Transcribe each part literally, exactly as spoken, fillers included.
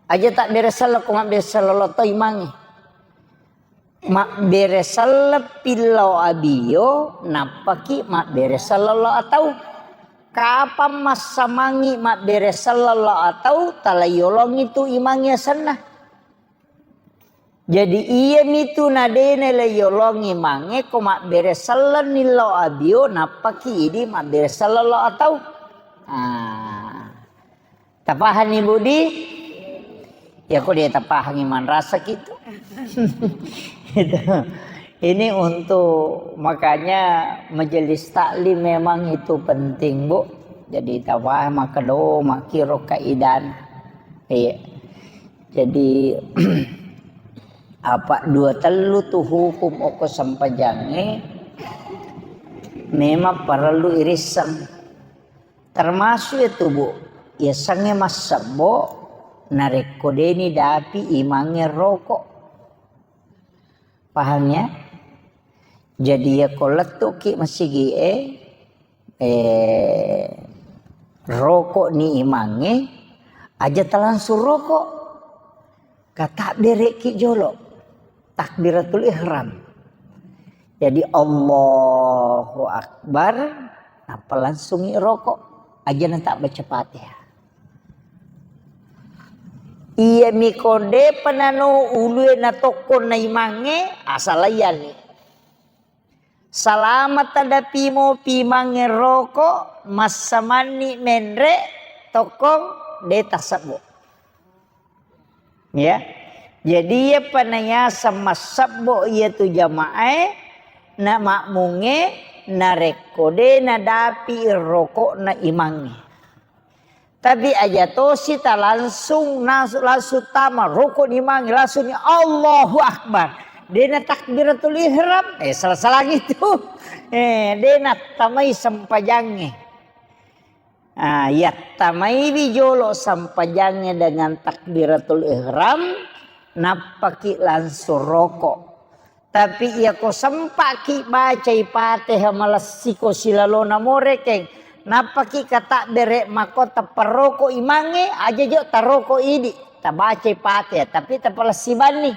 Aja tabbere selleng ko mabbere selleng lao tau imangnge. Mabbere selleng pillau abio, nappaki mabbere selleng lao atau. Kapang massamangi mabbere selleng lao atau, tala yolongi tu imangnge asenna. Jadi iyami tu nadena le yolongi imangnge ko mabbere sellenni lao abio, nappaki idi mabbere selleng lao atau. Ah. Tapahanni, Budi? Ya, kok dia tapahangi manrasa gitu. Itu. Ini untuk, makanya majelis taklim memang itu penting, Bu. Jadi, tawa makedo, makiro kaidan. Iya. Jadi, apa dua tellu tu hukum oko sempajangnge memang parellu irisseng. Termasuk itu, Bu, yasengnge massebbo narekko deni dapi imangnge rokok. Paham ya? Jadi yako lettuki masigie, eh, rokok ni imangnge, aja talangsung rokok. Katabbereki jolo. Takbiratul ihram. Jadi, Allahu Akbar, nappa langsungi rokok. Aja na tak baca Fatihah. Iya miko depa nano ulue na tokkong na imangnge, asalaianni. Salama tadapi mo pimangnge rokok, massamanni menre, tokkong, de tasebbo. Ya. Jadi, iya panayaseng massebbo iya tu jamaae, na makmungnge, narekko de nadapi rokokna imangnge. Tapi aja tosi ta langsung nasu-, langsung tama rokok ni mange, langsung ni Allahu Akbar. Dena takbiratul ihram, eh, salah-salah itu. Eh, dena tamai sempajangnge. Ah, ya tamai wi jolo sempajangnge dengan takbiratul ihram, nappaki langsung rokok. Tapi iyako sempaki bacai Fatihah malessiko silalona morekeng, nappaki katabbere makko tapparoko imangnge, aja jo taroko idi, tabacai Fatihah, tapi tapalessi banni.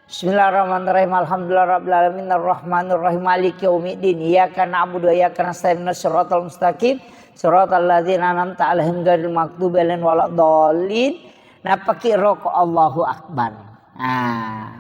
Bismillahirrahmanirrahim. Alhamdulillahirabbil alamin, arrahmanirrahim, maliki yaumiddin. Iyyaka na'budu wa iyyaka nasta'in, ihdinas siratal mustaqim, siratal ladzina an'amta 'alaihim ghairil maghdubi 'alaihim waladdallin. Nappaki roko Allahu Akbar. Ah.